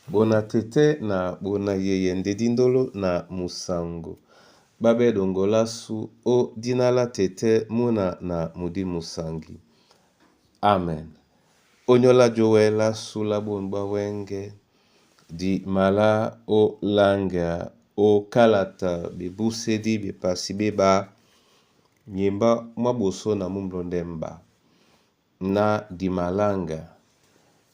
Bona tete na bona yeye ndedi ndolo na musango babe dongolasu o dina la tete muna na mudimu sangi. Amen. Onyola jowela sula bon bawenge di mala o langa o kalata bebusedi bepasi beba miemba mwa boso na mumblondemba na di malanga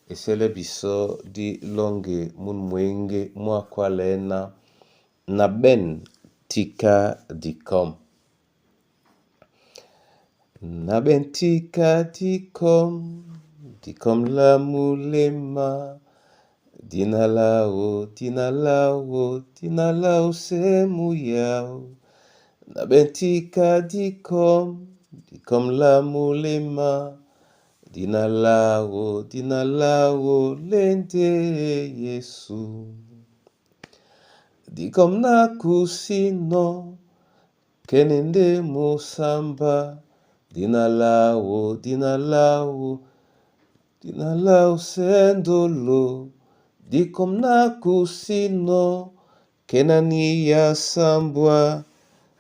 esele biso di longe mun mwenge mwa kwalena na ben tika dikom. Na ben tika dikom, dikom la mulema, dina lao, dina lao, dina lao semu yao. Na ben tika dikom, dikom la mulema, dina lao, dina lao lende Yesu. Dikom na kusino, kenende musamba, dina lao, dina lao, dina lao sendolo. Dikom na kusino, kenani ya sambwa,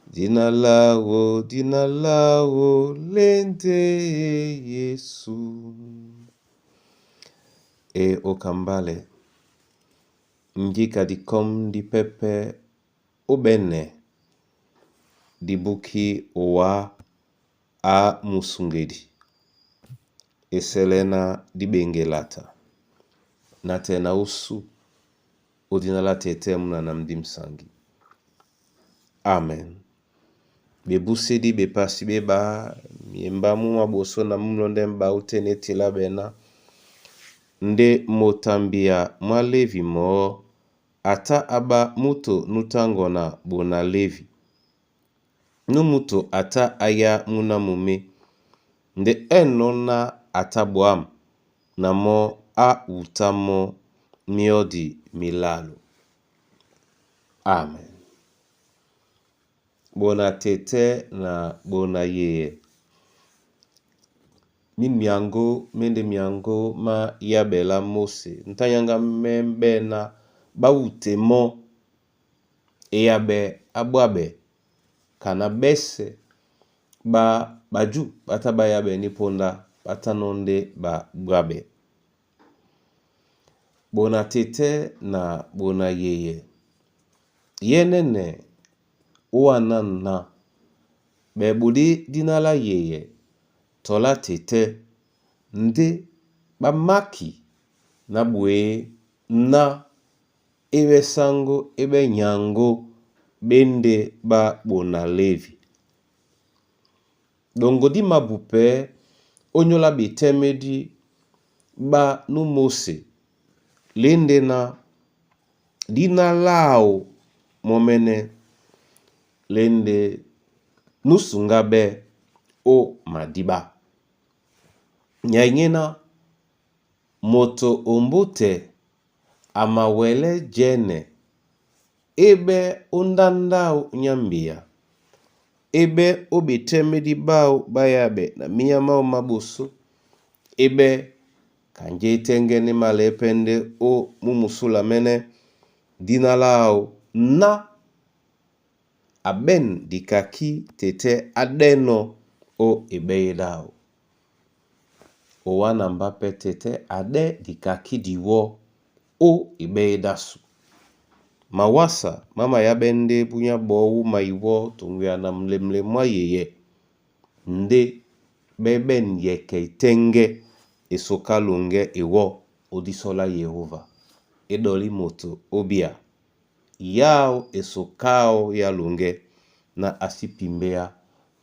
dina lao, dina lao lende Yesu. E okambale, ngika dikom di pepe obene dibuki owa a musungedi eselena dibengelata na tena usu odina la tete muna na mdimsangi. Amen. Bebusedi bepasi beba miemba mu maboso na mumlonde mba utene tila bena nde motambia mwa Levi mo ata aba muto nutango na bona Levi. Nu muto ata aya muna mume nde eno na ata bwam na mɔ a wuta mɔ́ myɔ́di mi lalo. Amen. Bona tete na bona yeye. Min miango mende miango ma yabela Mose ntanyanga membena bawute mɔ eyabe abwabe kana bese ba baju bata bayabe ni ponda batanonde ba bwabe. Bona tete na bona yeye. Yenene owanana bebudi dina la yeye tola tete nde bamaki na bwe na ebe sango ebe nyango bende ba bona Levi. Dongo di mabupe onyola betemedi ba nu Mose lende na dina lao momene lende nusungabe o madiba. Nyaingena moto ombote amawele jene ebe ondandao nyambia ebe o betemedi bao bayabe na minya mao maboso ebe kanje etengene malepende o mumusula mene dina lao na aben dikaki tete adeno o ebeye dao. Owana mbape tete ade dikaki diwo o ebeye dasu. Mawasa mama yabende bunya bowu maiwo tongwea na mlemle mwa yeye nde beben yeke itenge esoka longe ewo odisola Yehova edoli moto obia yao esokao ya longe na asipimbea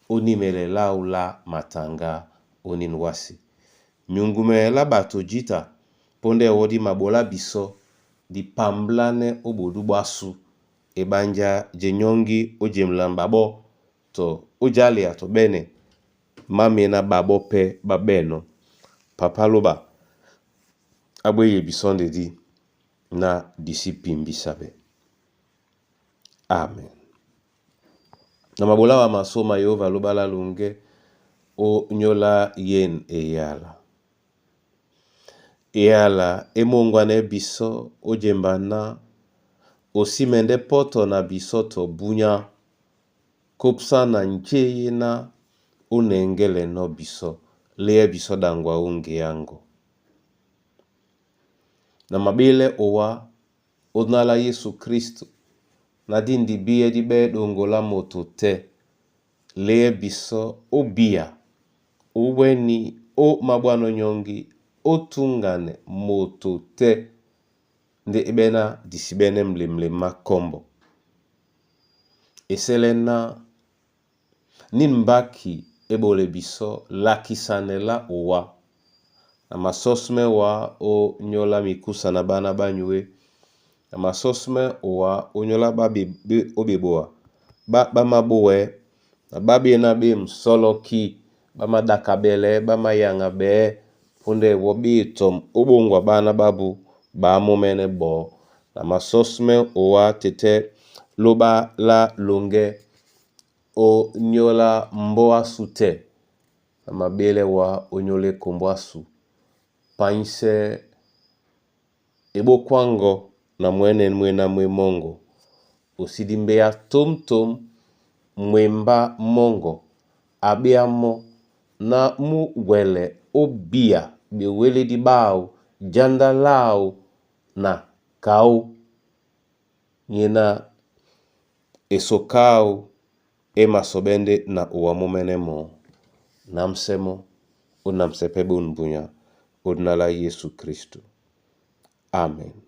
onimele lao la matanga oninwasi. Nyungume la bato jita ponde ewodi mabola biso di pamblane obodu bwasu ebanja je nyongi ojemlamba bo to ojalia to bene mamena babo pe babeno. Papa loba abwe bisonde di na disipimbisabe. Amen. Na mabola wa masoma Yehova lobala lunge o nyola yen eyala. Eyala e mongwanɛ́ bisɔ́ ó jemba ná o sí mɛndɛ́ pɔ́tɔ na bisɔ́ tɔ bunya, kópsá na njéyé ná ó nɛŋgɛ́lɛnɔ́ bisɔ́, léɛ bisɔ́ ɗaŋgwa ó ŋgeá ŋgɔ. Na maɓélɛ́ owá ó dina lá Yésu Kristu, na dí ndibíɛ́ dí ɓɛ́ ɗoŋgo lá moto tɛ́, léɛ bisɔ́ ó bíya, ó wɛ́ni ó maɓwánɔ́ nyɔ́ŋgi, ó túŋganɛ moto tɛ́ ndé é ɓɛ́ ná di sí ɓɛ́nɛ́ mlemlem má kɔ́mbɔ. E sɛ́lɛ́ ná nín mbáki é ɓolɛ bisɔ́ lakisanɛ lá owá, na masɔ́smɛ́ wá ó nyóla mikúsa na ɓána ɓá nyué, na masɔ́smɛ́ owá ó nyóla ɓá ó ɓeboa ɓá ɓá máɓówɛɛ́, na ɓá ɓéná ɓé musɔ́lɔ́ki, ɓá maɗakabɛlɛɛ́, ɓá mayaŋaɓɛɛ́, púndɛ́ wɔ́ ɓé etɔm ó ɓoŋgwa ɓána ɓábú ɓǎmɔ́mɛ́nɛ́ ɓɔɔ́. Na masɔ́smɛ́ owá tetɛ́ lóɓá lá loŋgɛ́ ó nyóla mbɔ́ ásu tɛ́, na maɓélɛ́ wá ó nyóla ekombo ásu, panyísɛ́ eɓóko áŋgɔ na mwɛ̌nɛ́ mwéná mwé mɔ́ŋgɔ, o sí dí mbéá tǒmtǒm mwembá mɔ́ŋgɔ a ɓéá mɔ́ ná mú wɛlɛ ó biya ɓewélédi ɓáō, jánda láō na kaó nyéná esoka áō é masɔɓɛ́ ndé na owa mɔ́mɛ́nɛ́ mɔɔ́. Námsɛ́ mɔ́, ó namsɛ́ pɛ́ ɓôn bunya ó dina lá Yésu Kristu. Amen.